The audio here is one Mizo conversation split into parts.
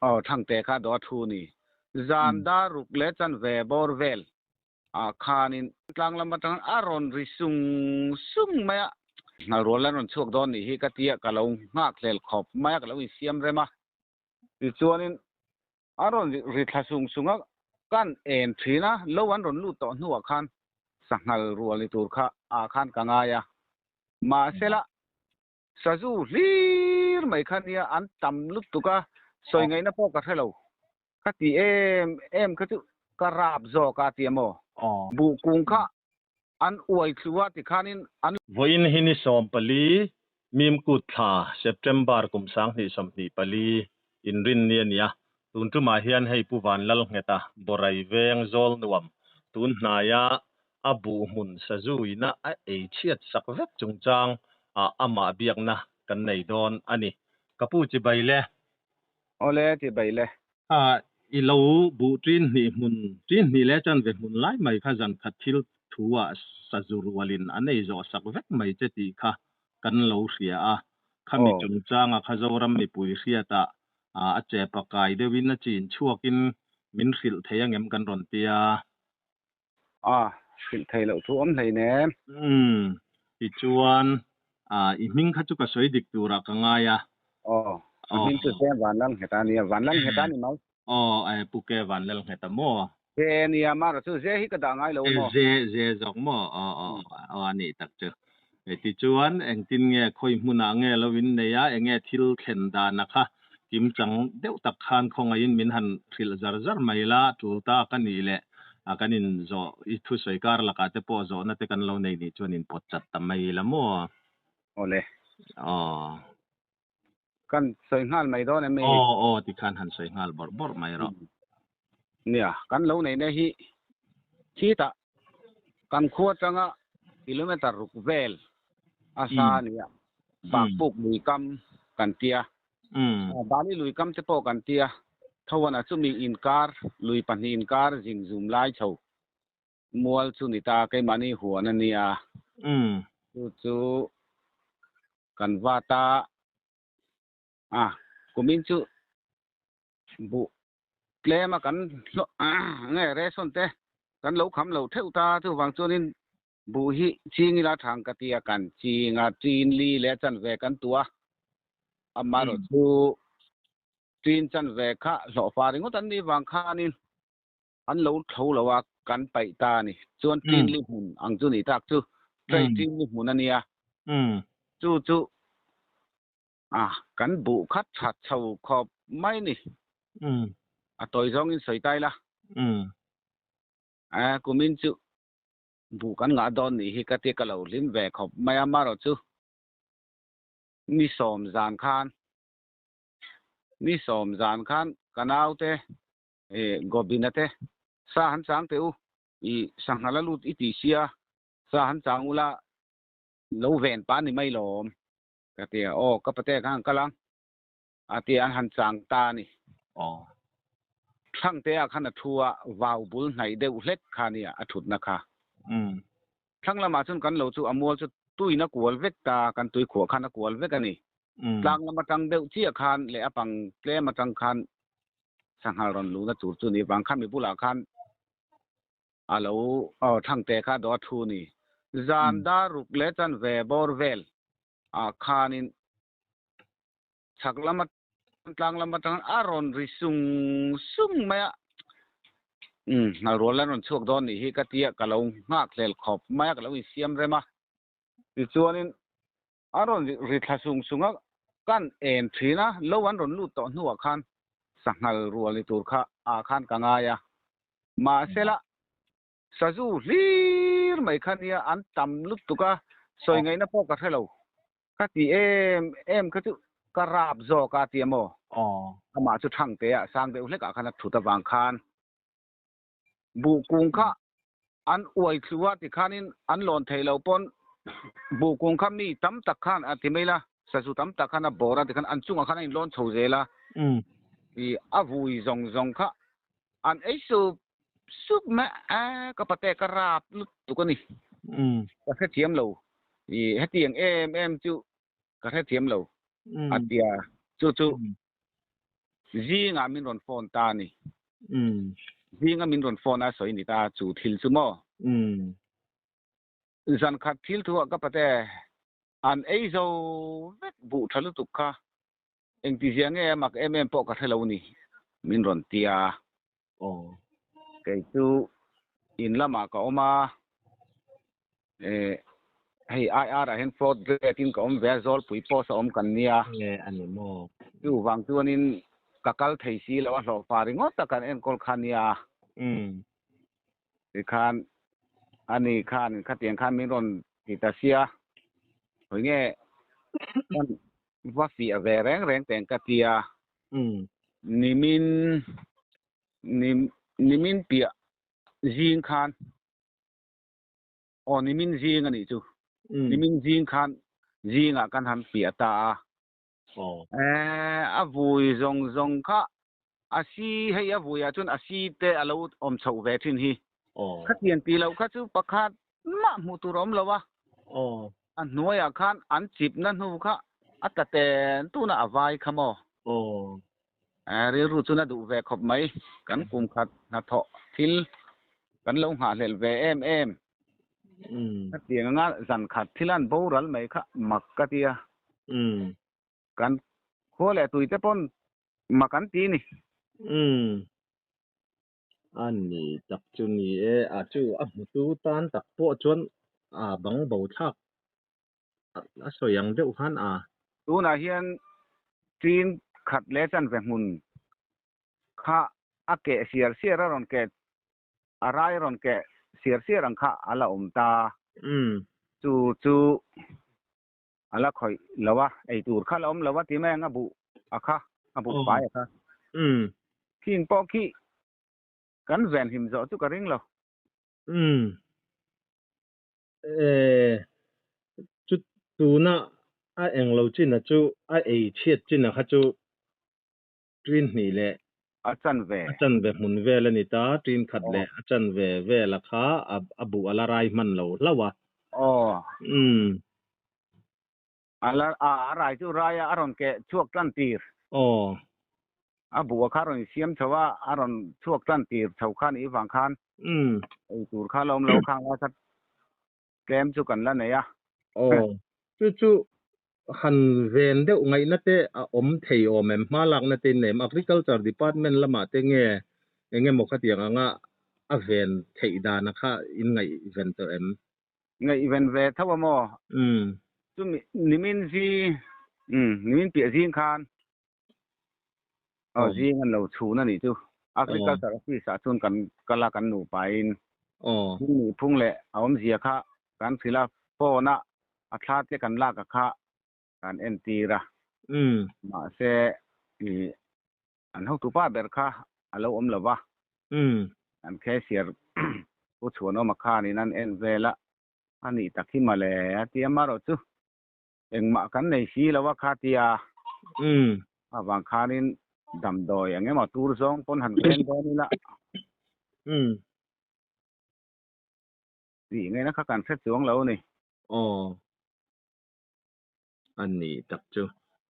Aw Thangte kha dawh a thu ni. Zan dar ruk leh chanve bawr vel ah khanin tlang lam atang a rawn ri sung sung mai a. Nghalrual an rawn chhuak dawn nih hi ka tia ka lo nghak hlel khawp mai a, ka lo insiam rem a. Tichuanin a rawn ri thla sung sung a, kan en thin a, lo an rawn lut tawh hnuah khan sanghal rual ni tur kha ah khan ka ngai a. Mahsela Sazu hlir mai kha nia an tam lutuk a, sawi ngaihna pawh ka hre lo. Ka ti em em kha chu ka rap zawk a ti amaw? Buh kung kha an uai thlu a tikhanin an. Vawiin hi ni 14, Mimkut thla, September kum 2024, inrinni a ni a. Tun tumah hian hei Pu Vanlalngheta Borai veng zawl nuam tun hnaia a buh hmun sazuina a ei chhiat sak vek chungchang ah amah biakna kan nei dawn a ni. Ka pu chibai le. Awle chibai le. A i lo buh ṭin hnih hmun, ṭin hnih leh chanve hmun lai mai kha zan khat thil thu ah sazu rualin an ei zawh sak vek mai che tih kha kan lo hria a. Khami chungchanga kha Zoram mipui hriatah a che pakai deuhin a chin chhuakin min hrilh thei angem kan rawn ti a. A, hrilh thei loh thu awm hlei nem. Umm, tichuan, i hming kha chu ka sawi dik turah ka ngai a. Aw, a hming chu Ke Vanlalngheta a nia, Vanlalngheta a ni mai. Aw, e, Pu Ke Vanlalngheta maw? Ze nia, mara chu ze hi ka dah ngai lo maw? Ze, ze zawk maw? Aw, aw, aw, a nih tak chu. Tichuan, engtin nge khawi hmunah nge lo innei a, enge thil thlen dana kha kimchang deuh tak khan khawngaihin min han hrilh zar zar mai la, tul ta ka nih leh kan in zawh i thusawi kar lakah te pawh zawhna te kan lo nei nih chuan in pawt chat ta mai la maw? Awle. Aw. Kan sawi nghal mai dawn em ni? Aw aw tikhan han sawi nghal bawrh bawrh mai rawh. Nia, kan lo neihna hi khitah kan khua atanga kilometer ruk vel a hla a nia, Bakpuk lui kam kan tia, Bali lui kam te pawh kan tia, Thowana chumi inkar, lui pahnih inkar zing zum lai chho mual chu ni ta, keimahni huan a nia, chu chu kan vat a, a kumin chu buh tlem a kan hlawh nge ration te kan lo kham lo theuh ta, chuvang chuanin buh hi ching ila thang ka tia kan ching a, chin li leh chanve kan tuah a, amaherawh chu chin chanve kha hlawhfa ringawt an nih vang khanin an lo tho lo a, kan paih ta a ni. Chuan ṭin li hmun ang chu ni tak chu, tray ṭin li hmun a nia. Chu chu a kan buh khat that chho khawp mai ni. A tawi zawngin sawi tai la. A kumin chu buh kan ngah dawn nih hi ka tia ka lo hlim ve khawp mai a, marawh chu ni 10 zan khan, ni 10 zan khan ka naute E Gobina te, sa han chang teh u, i sangha la lut i ti sia, sa han chang ula lo ven pa ni mai lawm, ka ti a, aw ka pate kha han kal ang, a ti a, an han chang ta a ni. Aw. Thlangte ah khan a thu a, vau bul hnaih deuh hlek kha a nia a thutna kha. Thlang lamah chuan kan lo chu a mual chu tuin a kual vek ta, kan tui khuah khan a kual vek a ni. Tlang lam atang deuh chiah khan leh a pang tlem atang khan sanghal rawn luhna tur chu ni vang khan mi bulah khan a lo aw Thangte kha dawh a thu ni. Zan dar ruk leh chanve bawr vel ah khanin chhak lam atang tlang lam atang a rawn ri sung sung mai a, umm nghalrual an rawn chhuak dawn nih hi ka tia ka lo nghak hlel khawp mai a, ka lo insiam rem a. Tichuanin a rawn ri thla sung sung a, kan en thin a, lo an rawn lut tawh hnuah khan sanghal rual ni tur kha ah khan ka ngai a, mahsela sazu hlir mai kha nia an tam lutuk a, sawi ngaihna pawh ka hre lo. Ka ti em em kha chu ka rap zawk a ti amaw? Amah chu Thangte ah sang deuh hlek ah khan a thut avang khan buh kung kha an uai thlu a tikhanin an lawn thei lo pawn buh kung kha mi tam tak khan a ti mai la, sazu tam tak khan a bawr a tikhan an chungah khan a inlawn chho zel a, i a vui zawng zawng kha an ei sup sup mai a, ka pate ka rap lutuk a ni. Ka hrethiam lo. I hetiang em em chu ka hrethiam lo a tia chu chu. Zingah min rawn phone ta a ni. Zinga min rawn phone a sawi ni ta chu thil chu maw? Zan khat thil thu ah ka pate an ei zo vek buh tha lutuk kha engtizia nge a mak em em pawh ka hre lo ni min rawn ti a. Kei chu in lamah ka awm a, hei IR ah hian fourth grade in ka awm ve a, Zawlpui post a awm kan nia. Chuvang chuanin ka kal thei si lo a, hlawhfa ringawt a kan enkawl kha nia. Tikhan ani khan khatiang khan min rawn ti ta sia, hawi nge kan va fiah ve reng reng teng ka tia. Nimin nimin piah zing khan aw nimin zing a nih chu, nimin zing khan zingah kan han fiah ta a. A vui zawng zawng kha a si hei a vui ah chuan a si te a lo awm chhoh ve thin hi. Khatiang tih loh kha chu pakhat mah hmuh tur a awm lo a. A hnuaiah khan an chipna hnu kha a tla ten tuna a vai kha maw? Rilru chuan a duh ve khawp mai. Kan kum khat hnathawh thil kan lo nghahhlelh ve em em. Khatiang anga zan khat thil an boral mai kha mak ka ti a. Kan khua leh tuite pawn mak an ti ni. A ni tak chu ni e, a chu a hmutu tan tak pawh chuan a bang bo thlak a sawi ang deuh khan a. Tunah hian tin khat leh chanve hmun kha a keh siar siar a rawn keh a rai rawn keh siar siar ang kha a la awm ta. Chu chu a la khawih lo a, ei tur kha la awm lo a ti mai ang a buh a kha, a buh fai a kha. Khing pawh khi kan venhim zawh chu ka ring lo. E, chu tuna a eng lo chin a chu a ei chhiat chin a kha chu ṭin hnih leh a chanve a chanve hmun vel a ni ta, ṭin khat leh a chanve vel a kha a buh a la rai hman lo hlauh a. Aw. A la a a rai chu rai a, a rawn keh chhuak tan tir. Aw. A buh a kha a rawn insiam chho a, a rawn chhuak tan tir chho kha nih vang khan ei tur kha la awm lo khang lai kha tlem chu kan la nei a. Aw, chu chu han ven deuh ngaihna te a awm thei awm em? Hma lakna te in nei em? Agriculture department lamah te nge eng emaw khatiang anga a ven theih dana kha in ngaihven tawh em? Ngaihven ve tho a maw? Chumi nimin zing, nimin piah zing khan Aw zing an lo chhun a nih chu. Agriculture office ah chuan kan kal a kan nupa in phung nih phung leh a awmzia kha kan hrilh a, phone a a thla te kan lak a kha kan entir a. Mahse i an hotupa ber kha a lo awm lo va. An cashier Pu Chhuanawma khanin an en vel a, a nih tak hi mawle a ti a marawh chu. Engmah kan nei si lo a kha tia. Avang khanin damdawi eng emaw tur zawng pawn han ven dawn ila. Tih ngaihna kha kan hre chuang lo a ni. Aw. A ni tak chu.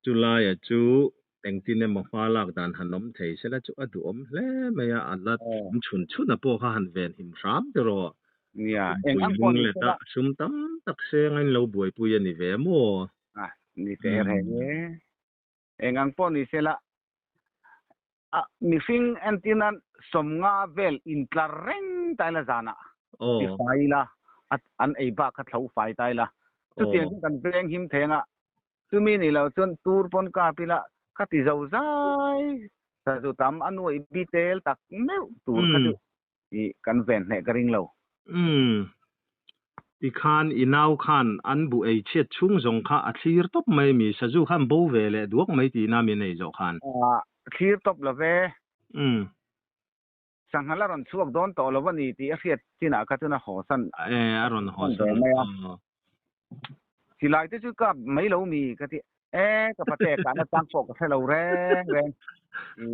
Chulaia chu engtin emaw hma lak dan han awm thei sela chu a duhawm hle mai a, a la awm chhun chhun a pawh kha han ven him hram te rawh. Nia, eng ang pawh ni sela. Sum tam tak seng a in lo buaipui a ni ve maw? A, ni teh reng e. Eng ang pawh ni sela, a mihring entir nan sawmnga vel intlar reng ta ila zanah ti fai ila, an ei bak kha thlo fai ta ila. Chutiang chu kan veng him thei anga Chumi nih loh chuan tur pawn kap ila ka ti zo zai sazu tam a nuaih bi tel tak meuh tur kha chu i kan ven hneh ka ring lo. Umm. Tikhan i nau khan an bu ei chhiat chhung zawng kha a thlir tawp mai mi, sazu khan bo ve leh duak mai tihna min ei zawh khan. Aah thlir tawp lo ve. Umm. Sanghal a rawn chhuak dawn tawh lo a ni tih a hriat chinah kha chuan a haw san E, a rawn haw san mai a. Silai te chu kap mai lo mi ka ti e, ka pate kahna chang pawh ka hre lo reng reng. I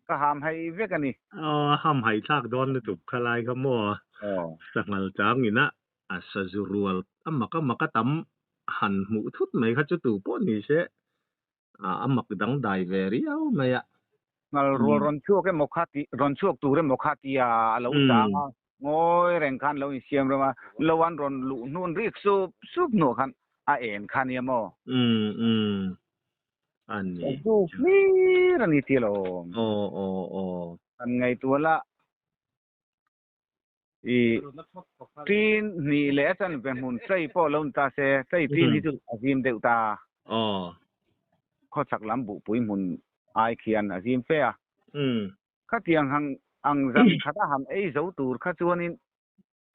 ka ham hai vek a ni. Aw, a ham hai thlak dawn lutuk kha lai kha maw? Aw. Sanghal chang ina a sazu rual a mak a mak a tam han hmuh thut mai kha chu tu pawh ni se a mak dangdai ve riau mai a. Ngal rual rawn chhuak emaw kha tih, rawn chhuak tur emaw kha tia a lo chang a, ngawi reng khan lo insiam rem a, lo an rawn luh hnun rik sup sup hnuah khan a en kha nia maw? Umm umm a ni. Ka zu hlir a ni ti alawm. Aw aw aw. Kan ngaihtuah lah i tin hnih leh a chanve hmun chei pawh lo ni ta se, chei tin hi chu a zim deuh ta. Aw. Khawchhak lam buhpui hmun ai khian a zim fe a. Khatiang hang ang zan khata han ei zo tur kha chuanin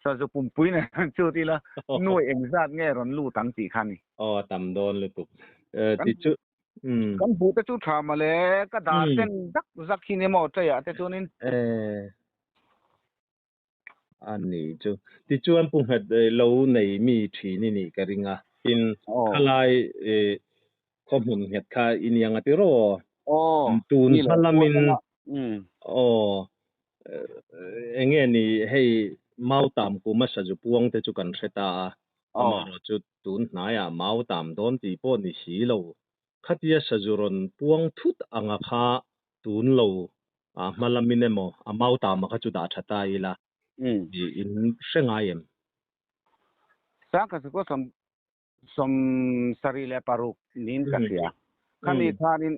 sazu pumpui nen han chut ila nuai engzat nge rawn lut ang tih kha a ni. Aw a tam dawn lutuk. Ti chu Kan hmuh te chu tha mawle, ka dar ten zak zak hi ni maw cheiah te chuanin. A ni chu. Tichuan Pu Nghet lo nei mi thin i nih ka ring a. Tin, khalai khaw hmun nghet kha i ni ang a ti rawh aw. Tun hma lamin aw eng nge ni hei Mautam kuma sazu puang te chu kan hre ta a. Amaherawhchu tun hnaiah Mautam dawn tih pawh ni si lo. Khatia sazu rawn puang thut anga kha tun lo hma lamin emaw a Mautam-a kha chu dah tha ta ila tih in hre ngai em? Sangkha chu pawh 76 niin ka hria. Khami khanin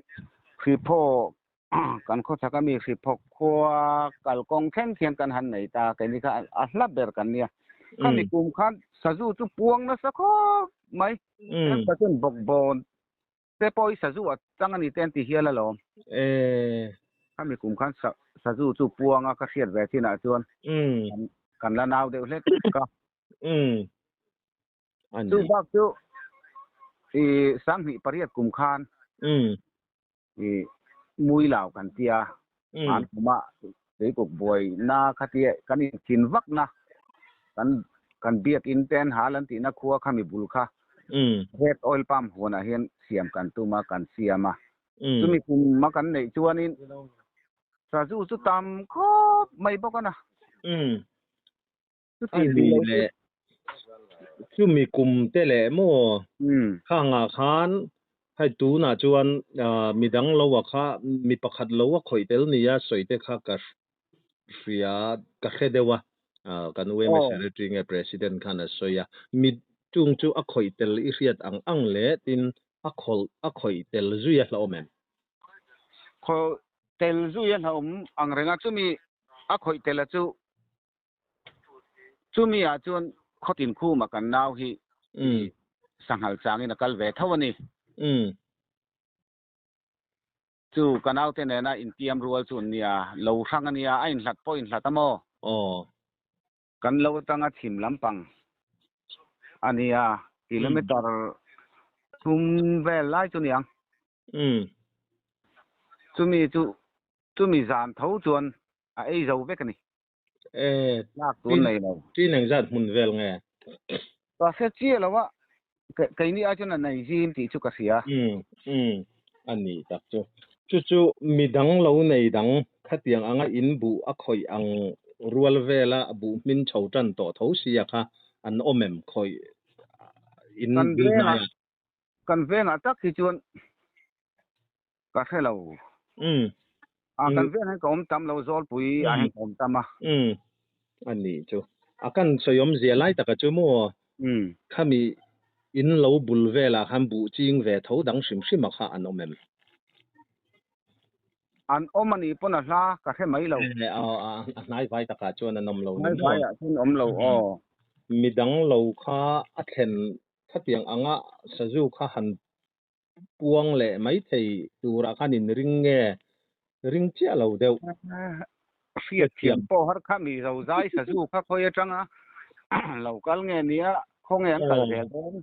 Hriphaw kan khawchhak ami Hriphaw khua kalkawng thleng khian kan han nei ta, keini kha a hla ber kan nia. Khami kum khan sazu chu puang nasa khawp mai. Heng chuan bawkbawn te pawh hi sazu a chang a ni te an ti hial alawm. Khami kum khan sazu chu puang a ka hriat ve chinah chuan kan la nau deuh hlek a. Ani. Chu bak chu i 2008 kum khan i Muilau kan tia an kuma tuikuk buai na kha tia kan in thin vak na kan kan biak in te an hal an tih na khua kha mi bul kha red oil palm huan ah hian siam kan tum a kan siam a chumi kum a kan neih chuanin sazu chu tam khawp mai bawk a na. A ni leh chumi kum te leh maw khangah khan hei tunah chuan midang lo a kha mi pakhat lo a khawih tel nia sawi te kha ka hria ka hre deuh a kan UMA secretary nge president khan a sawi a mi chung chu a khawih tel i hriat ang ang leh tin a khawlh a khawih tel zui a hlauhawm em? Khawih tel zui a hlauhawm ang reng a chumi a khawih tel a chu Chumi ah chuan khawtin khuma kan nau hi sanghal changin a kal ve tho a ni. Chu ka naute nena intiam rual chu an nia, lo hrang a nia, a inhlat pawh inhlat a maw? Kan lo atanga chhim lampang a nia, kilometer thum vel lai chu niang. Chumi chu chumi zan tho chuan a ei zo vek a ni. E, Lak tur nei lo. Tin engzat hmun vel nge? Ka hre chiah lo a, keini ai chuan a nei zim tih chu ka hria. Umm, umm, a ni tak chu. Chu chu midang lo nei dang khatiang anga in buh a khawih ang rual vela buh hmin chho tan tawh tho sia kha an awm em khawih in Kan vengah, kan vengah tak hi chuan Ka hre lo. Umm. A kan veng hian ka awm tam lo Zawlpui ah hian ka awm tam a. Umm. A nih chu. A kan sawi awmzia lai taka chu maw? Umm. Khami in lo bul velah khan buh ching ve tho dang hrim hrim a kha an awm em? An awm a nih pawn a hla ka hre mai lo. A hnai vai takah chuan an awm lo ni maw? Hnai vaiah chuan awm lo aw. Midang lo kha a thlen khatiang anga sazu kha han Puang leh mai thei turah khan in ring nge? Ring chiah lo deuh. Hriat thiam pawh har kha mi zo zai sazu kha khawi atanga lo kal nge nia khaw nge an kal zel dawn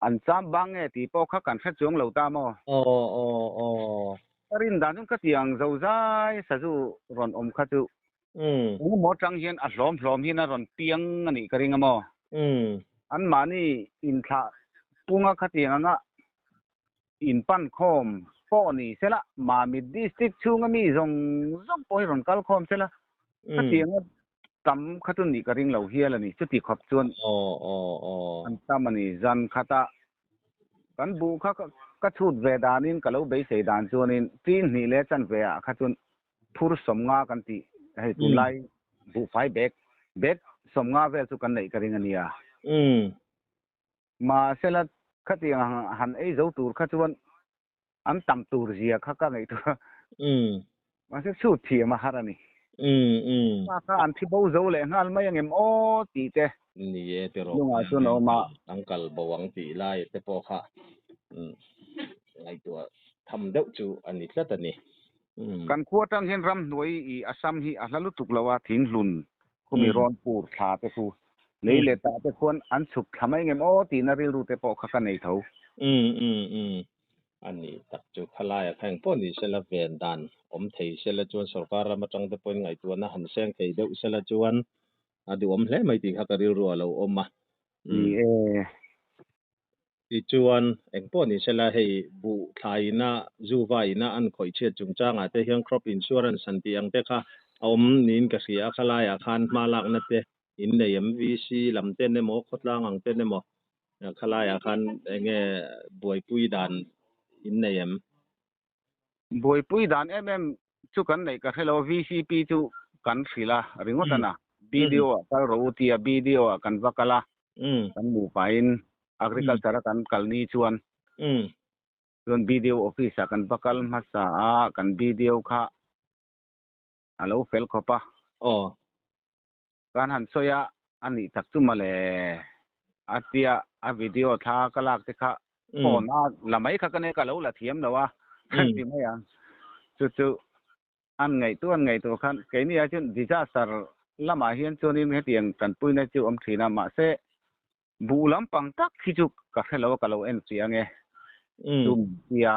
an cham bang nge tih pawh kha kan hre chuang lo ta maw? Aw aw aw. Ka rin dan chuan khatiang zo zai sazu rawn awm kha chu engemaw atang hian a hlawm hlawm hian a rawn piang a nih ka ring a maw? Anmahni inthlah punga khatiang anga inpan khawm pawh ni sela, Mamit District chhunga mi zawng zawng pawh hi rawn kal khawm sela, khatianga tam kha chu nih ka ring lo hial a ni. Chuti khawp chuan an tam a ni. Zan khatah kan buh kha ka chhut ve danin ka lo beisei dan chuanin tin hnih leh chanve ah kha chuan. Phur 50 kan tih hei tunlai buhfai bag bag 50 vel chu kan neih ka ring a nia. Mahsela khatiang han ei zo tur kha chuan an tam tur zia kha ka ngaihtuah a. Mahse chhut thiam a har a ni. Kha kha an thi bo zo leh nghal mai angem aw tih te. Ni e ti rawh. Lungah chuan a awm a. An kal bo ang tih lai te pawh kha ngaihtuah tham deuh chu a ni tlat a ni. Kan khua atang hian ramhnuai i Assam hi a hla lutuk lo a, thinghlun khumi rawn pur thla te chu lei leh tah te khuan an chhuk thla mai ngem aw tihna rilru te pawh kha ka nei tho. Umm umm umm a ni tak chu khalaia kha engpawh ni sela ven dan awm thei sela chuan sorkar ram atang te pawhin ngaihtuahna han seng thei deuh sela chuan a duhawm hle mai tih kha ka rilru a lo awm a. Ni e. Tichuan, engpawh ni sela hei buh thlaina, zu vaina an khawih chhiat chungchangah te hian crop insurance han tih ang te kha a awm niin ka hria a, khalaiah khan hma lakna te in nei em? VC lam ten emaw, khawtlang ang ten emaw khalaiah khan enge buaipui dan in nei em? Buaipui dan em em chu kan neih ka hre lo, VCP chu kan hrilh a ringawt a na, BDO ah kal rawh u tia BDO ah kan va kal a, kan nupain agriculture a kan kal ni chuan chuan BDO office ah kan va kal hmasa a, kan BDO kha a lo fel khawp a. Kan han sawi a, a nih tak chu mawle a tia a video thla ka lak te kha phone a la mai kha ka nia ka lo la thiam lo a kan ti mai ang. Chu chu an ngaihtuah an ngaihtuah khan keini ah chuan disaster lamah hian chuanin hetiang tanpuina chu awm thin a mahse buh lampang tak hi chu ka hre lo a ka lo en fiah ange chu tia.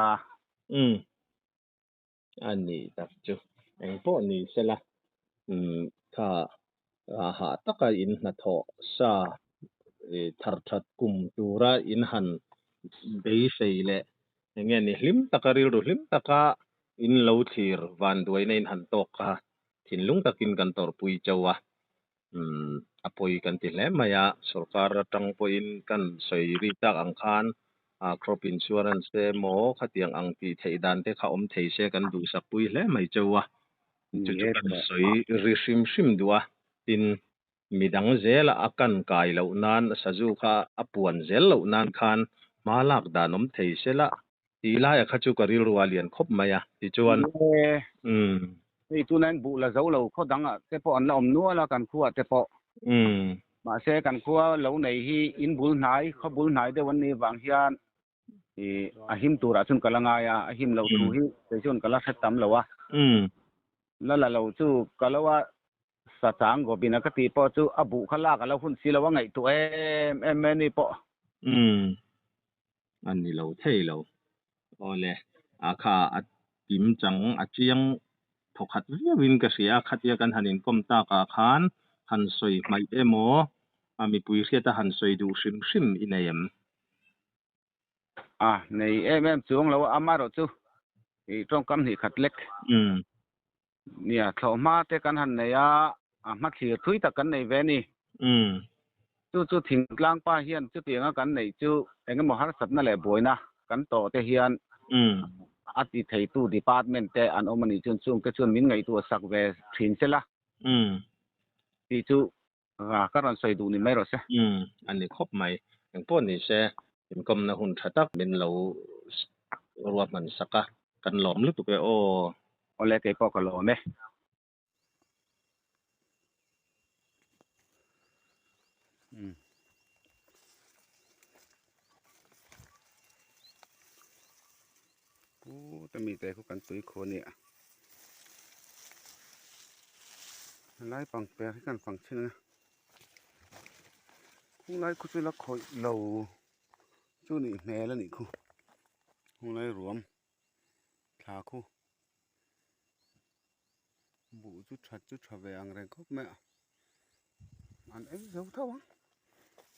A nih tak chu engpawh ni sela kha hah taka in hnathawh sa thar that kum tura in han beisei leh enge ni hlim taka rilru hlim taka in lo thlir van duaina in han tawk kha thinlung takin kan tawrhpui chauh a, a pawi kan ti hle mai a, sorkar atang pawhin kan sawi ri tak ang khan crop insurance te emaw khatiang ang tih theih dan te kha awm thei se kan duhsak pui hle mai chauh a, chu chu kan sawi ri hrim hrim duh a, tin midang zela a kan kai loh nan sazu kha a puan zel loh nan khan hma lak dan awm thei se la tih laia kha chu ka rilru a lian khawp mai a tichuan umm. Hei tunain buh la zo lo khaw dangah te pawh an la awm nual a kan khuaah te pawh. Mahse kan khua lo nei hi in bul hnai, khaw bul hnai deuh an nih vang hian ih a him turah chuan ka la ngai a, a him loh thu hi kei chuan ka la hre tam lo a. La la lo chu ka lo a sa chang Gobina ka tih pawh chu a buh kha lak a lo hun si lo a ngaihtuah em em mai a ni pawh. A ni lo thei lo. Awle, a kha a kim chang a chiang thawkhat viauin ka hria a, khatia kan han inkawm takah khan han sawi hmaih emaw, a mipui hriata han sawi duh hrim hrim i nei em? A nei em em chuang lo a, amaherawh chu i tawngkam hnih khat lek. Nia, thlawhhma te kan han nei a, a hmathlir thui tak kan nei ve a ni. Chu chu thingtlang pa hian chutianga kan neih chu eng emaw harsatna leh buaina kan tawh te hian a ti theitu department te an awm a nih chuan chungte chuan min ngaihtuah sak ve thin se la tih chu ka rawn sawi duh ni mai rawh se. A ni khawp mai. Engpawh ni se inkawmna hun tha tak min lo ruahman sak a, kan lawm lutuk e aw. Awle kei pawh ka lawm e. Pu te mite khu kan tui khaw nia. Helai pangper hi kan fang thin a khunglai khu chu la khawih lo chu nih hmel a nih khu khunglai ruam thla khu buh chu that chu tha ve ang reng khawp mai a an ei zo tho ang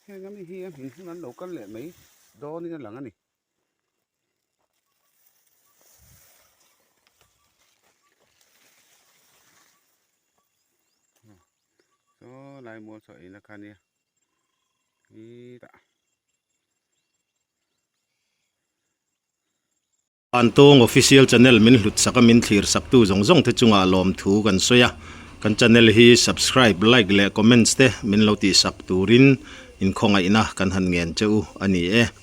heng ami hi a hmin hun an lo kal leh mai dawnin a lang a ni. Saw lai mual saw eina kha nia hetah. Vantawng Official Channel min hlut sak a min thlir sak tu zawng zawng te chungah lawmthu kan sawi a, kan channel hi subscribe, like leh comments te min lo tih sak turin inkhawngaihna kan han ngen che u a ni e.